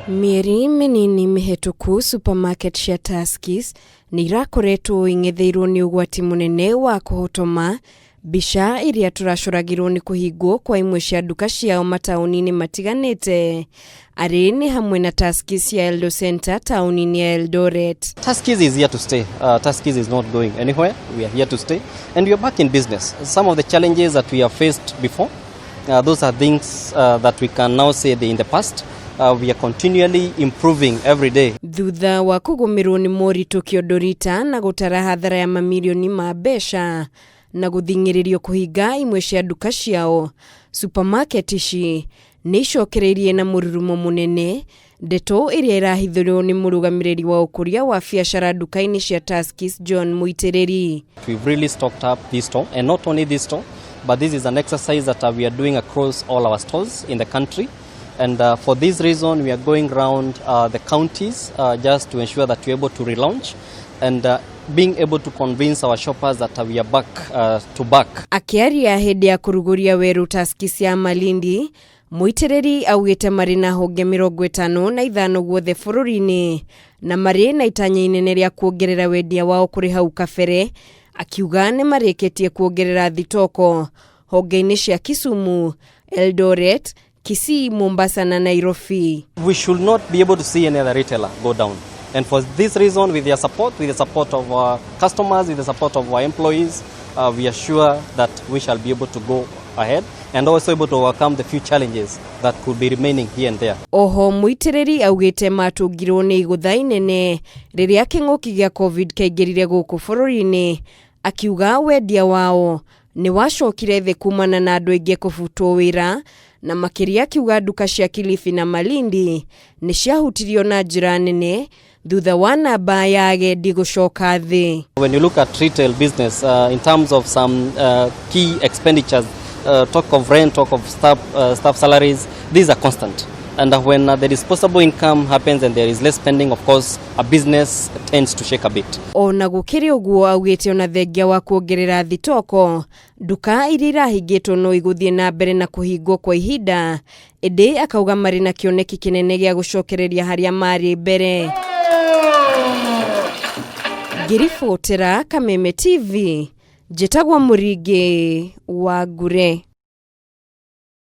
Mĩeri mĩnini mĩhĩtũku supermarket cia Tuskys nĩ irakoretwo ing'etheirwo nĩ ũgwati mũnene wa kũhotoma mbica iria tũracoragĩrwo nĩ kũhingwo kwa imwe cia nduka ciao mataũni-inĩ matiganĩte arĩ nĩ hamwe na Tuskys cia Eldo Center taũni-inĩ ya Eldoret. Tuskys is here to stay. Tuskys is not going anywhere. We are here to stay and we are back in business. Some of the challenges that we have faced before, those are things that we can now say they in the past. We are continually improving every day. Thutha wa kũgũmĩrwo nĩ moritũ kĩondorita na gũtara hathara ya mamirioni ma mbeca na gũthing'ĩrĩrio kũhinga imwe cia nduka ciao, supermarket ici nĩ icokereirie na mũrurumo mũnene, ndeto ĩrĩa ĩrahithũrwo nĩ mũrũgamĩrĩri wa ũkũria wa biacara nduka-inĩ cia Tuskys John Mũitĩrĩri. We've really stocked up this store, and not only this store, but this is an exercise that we are doing across all our stores in the country. And for this reason, we are going round the counties just to ensure that we're able to relaunch and being able to convince our shoppers that we are back to back. Akĩaria hĩndĩ ya kũrugũria werũ Tuskys ya Malindi, Mũitĩrĩri augĩte marĩ na honge 55 guothe bũrũri-inĩ na marĩ na itanya inene rĩa kuongerera wendia wao kũrĩ hau kabere, akiuga nĩ marĩkĩtie kuongerera thitoko honge-inĩ cia Kisumu, Eldoret, Kisii, Mombasa na Nairobi. We should not be able to see any other retailer go down. And for this reason, with their support, with the support of our customers, with the support of our employees, we are sure that we shall be able to go ahead and also able to overcome the few challenges that could be remaining here and there. Oho Mũitĩrĩri augĩte matũngirwo nĩ igũtha inene rĩrĩa kĩng'ũki gĩa COVID kĩaingĩrire gũkũ bũrũri-inĩ, akiuga wendia wao nĩ wacokire thĩ kumana na andũ aingĩ kũbutwo wĩra, na makĩria akiuga nduka cia Kilifi na Malindi nĩ ciahutirio na njĩra nene thutha wa namba ya agendi gũcoka thĩ. When you look at retail business in terms of some key expenditures, talk of rent, talk of staff salaries, these are constant. And when the disposable income happens and there is less spending, of course, a business tends to shake a bit. Ona gũkĩrĩ ũguo, augĩte ona thengia wa kuongerera thitoko, nduka iria irahingĩtwo no igũthiĩ na mbere na kũhingwo kwa ihinda, ĩndĩ akauga marĩ na kĩoneki kĩnene gĩa gũcokereria harĩa marĩ mbere. Ngĩribotera Kameme TV, njĩtagwo Mũringĩ wa Ngure.